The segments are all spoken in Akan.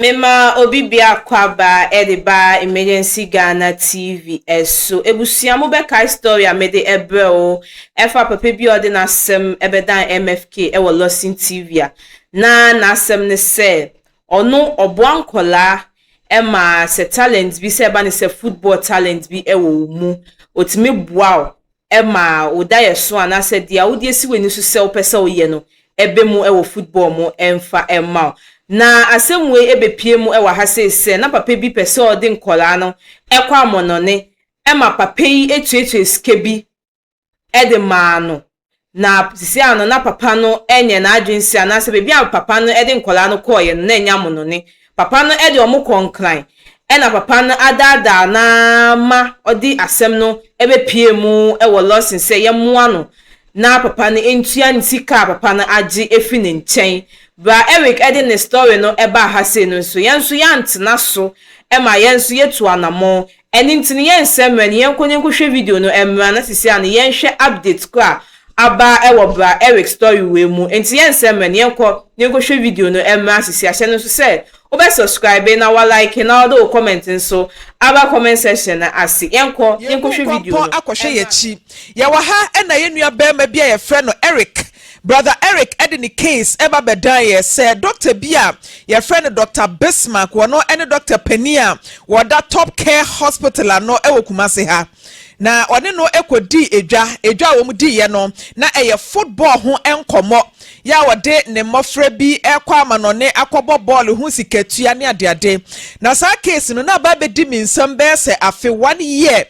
Mema obi biako aba de ba Emergency Ghana TV so. Ebusua mo bɛkae story a mede ɛbrɛ wo ɛfa papa bi a ɔde n'asɛm ɛbɛdan MFK ɛwɔ Lawson TV a na n'asɛm ne sɛ ɔno ɔboa nkɔlaa ɛma sɛ talent bi sɛ ɛba ne sɛ football talent bi ɛwɔ wo mu, otumi boa wo ɛma wo da yɛ so anaasɛ deɛ wode asi w'ani so sɛ wopɛ sɛ woyɛ no ɛbɛ mu ɛwɔ football mu ɛmfa ɛma wo. Na asɛm wei ɛbɛpie mu ɛwɔ ha sei sɛ na papa bi pɛ sɛ ɔde nkɔlaa no ɛkɔ amɔnɔne ɛma papa yi etuatua sika bi ɛde maa no. Na sisi ano na papa no ɛnyɛ n'adwene si anaasɛ beebi a papa no ɛde nkɔlaa no kɔɔyɛ no na ɛnyɛ amɔnɔne. Papa no ɛde ɔmo kɔ Nkran ɛna papa no adaadaa n'ama ɔde asɛm no ɛbɛpie mu ɛwɔ Lawson sɛ yɛmmoa no na papa no ntua ne sika a papa no agye efi ne nkyɛn. Bra Eric ɛde ne story no ɛbaa ha sei no nso, yɛn nso yɛantena so ɛma yɛn nso yɛtu anammɔn. Ɛne nti no, yɛnsɛ mmerɛ no, yɛnkɔ ne nkɔhwɛ video no mmra na sisi ano yɛnhwɛ update ko a aba ɛwɔ bra Eric story wei mu. Nti yɛnsɛ mmerɛ no, yɛnkɔ ne nkɔhwɛ video no mmra sisi. Ahyɛ no nso sɛ wobɛ subscribe na wa like na wɔde wo comment nso aba comment section na ase. Yɛnkɔ ne nkɔhwɛ video no. Akɔhwɛ yɛkyi, yɛwɔ ha ɛna yɛn nua bɛrima bi a yɛfrɛ no Eric, Brother Eric, ɛde ne case ɛba bɛdan yɛ sɛ doctor bi a yɛfrɛ no Dr Bismarck, wɔno ɛne doctor panin a wɔda Top Care Hospital ano ɛwɔ Kumase ha, na ɔne no kɔdii edwa. Edwa a wɔn diiɛ no na ɛyɛ football ho nkɔmmɔ yɛ a wɔde ne mmɔfra bi ɛkɔ amanɔne akɔbɔ bɔɔlo ho sikatua ne adeade. Na saa case no na aba abɛdi mi nsam bɛyɛ sɛ afe, one year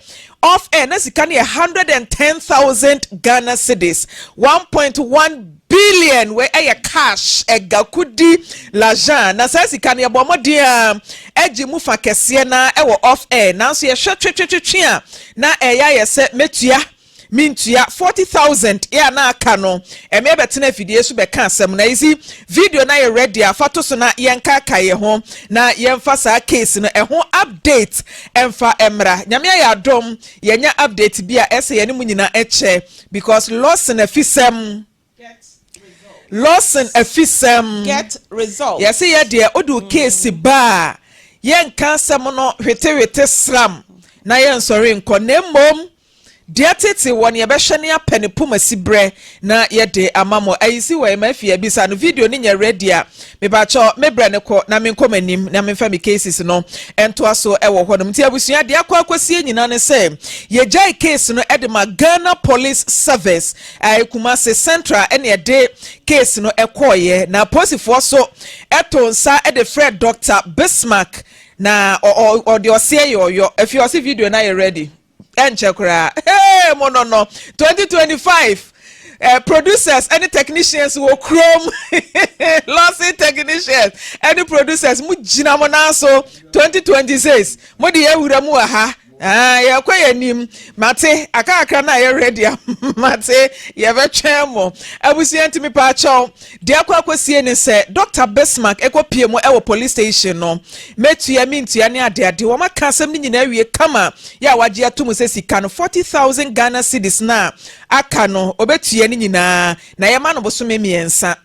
off air, na sika no yɛ 110,000 Ghana cedis, 1.1 billion. Wei ɛyɛ cash, ɛgakudi lajan. Na saa sika no, yɛbɔ mmɔden a ɛgye mu fa kɛseɛ na ɛwɔ off air, nanso yɛhwɛ twetwetwetwe a na ɛyɛ ayɛ sɛ mɛtua mintua 40,000 yɛ a na aka no. Ɛmɛ bɛtena afidie so bɛka asɛm na yi video na yɛ ready a fa to so na yɛnkaaka yɛ ho na yɛmfa saa case no ɛho update ɛmfa ɛmra. Nyame ayɛ adom, yɛnya update bi a ɛsɛ yɛne mu nyinaa ɛkyɛ because Lawson afisɛm, Lawson afisɛm. Get results. Yɛsɛ yɛ deɛ wode wo case ba a, yɛnka asɛm no hwetewete sram na yɛnsɔre nkɔ, na mmom deɛ tete wɔ no, yɛbɛhwɛ ne apɛ ne poma si berɛ na yɛde ama mo. Ayi si wɔ ɛma afi abisa no video ne nyɛ ready a, mebakyɛ mebrɛ ne kɔ na menkɔ m'anim na memfa me cases no ɛntoa so ɛwɔ hɔ nom. Nti abusua, deɛ akɔ akɔsie nyinaa ne sɛ yɛgyae case no ɛde ma Ghana Police Service ɛɛ Kumase Central, ɛne ɛde case no ɛkɔɔyɛ na apolisifoɔ so ɛto nsa ɛde frɛ Dr Bismarck na ɔde ɔseɛ yɛ ɔyɔ efi ɔse video na yɛ ready ɛnkyɛ koraa. Hey, mo no 2025 producers ɛne technicians wɔ kurom, Lawson technicians ɛne producers, mo gyina mo nan so. 2026 mo de yɛ wura mu wɔ ha. Ah, yɛkɔ yɛ anim. Mate akakra na yɛ ready a, mate yɛbɛtwɛn mo. Abusua, ntumi paakyɛw, deɛ akɔ akɔsie ne sɛ Dr Bismarck ɛkɔ pie mu ɛwɔ police station no, mɛtua mentua ne adeade. Wɔn aka asɛm no nyinaa awie kama yɛ a wagye ato mu sɛ sika no 40,000 Ghana cedis na aka no, ɔbɛtua ne nyinaa na yɛma no bosome 3,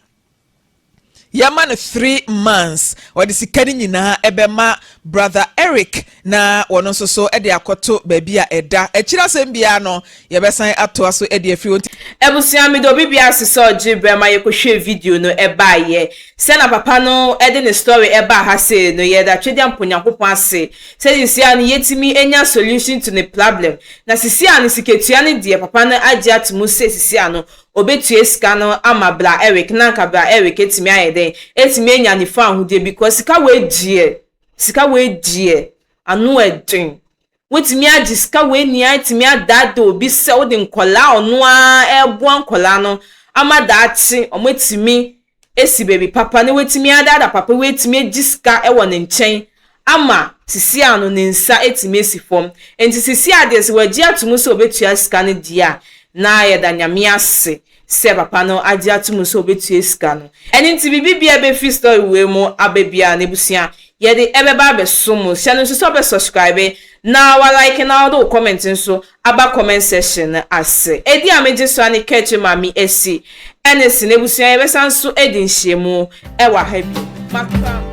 yɛma no 3 months, ɔde sika no nyinaa ɛbɛma Brother Eric na wɔno nso so de akɔto baabi a ɛda. Akyiri asɛm biara no, yɛbɛsan atoa so de afiri wɔn. Abusua, mi de obi bi ase sɛ ɔgye brɛ ma yɛkɔhwɛ video no ɛbaayɛ sɛ na papa no ɛde ne story ɛbaa ha sei no. Yɛda Twɛdeɛ mpo Nyankopɔn ase sɛ sisi a no yɛtumi anya solution to ne problem. Na sisi a no, sikatua no deɛ, papa no agye ato mu sɛ sisi a no obetua sika no ama bra Eric na nka bra Eric etumi ayɛ dɛn, etumi anya ne fa ahodeɛ, because sika wei gyeɛ, sika wei gyeɛ ano ɛden. Wotumi agye sika wei nia, etumi adaadaa obi sɛ wode nkɔlaa, ɔno ara ɛboa nkɔlaa no ama daakye ɔmo etumi esi beebi papa, na wetumi adaadaa papa, wetumi agye sika ɛwɔ ne nkyɛn ama sisi ano ne nsa etumi esi fam. Nti sisi adeɛ sɛ wagye ato mu sɛ obetua sika no deɛ a, na yɛda Nyame ase sɛ papa no agye ato mu sɛ obetua sika no. Ɛne nti biribi bia bɛfi story wei mu aba bia n'ebusua, yɛde ɛbɛba abɛso mu. Hyɛ no nso sɛ ɔbɛ subscribe na wa like na ɔde wo comment nso aba comment section no ase. Edi a megye so ane kɛkye maame esi ɛne si n'ebusua, yɛbɛsan nso edi nhyiamu ɛwɔ ha bi makra.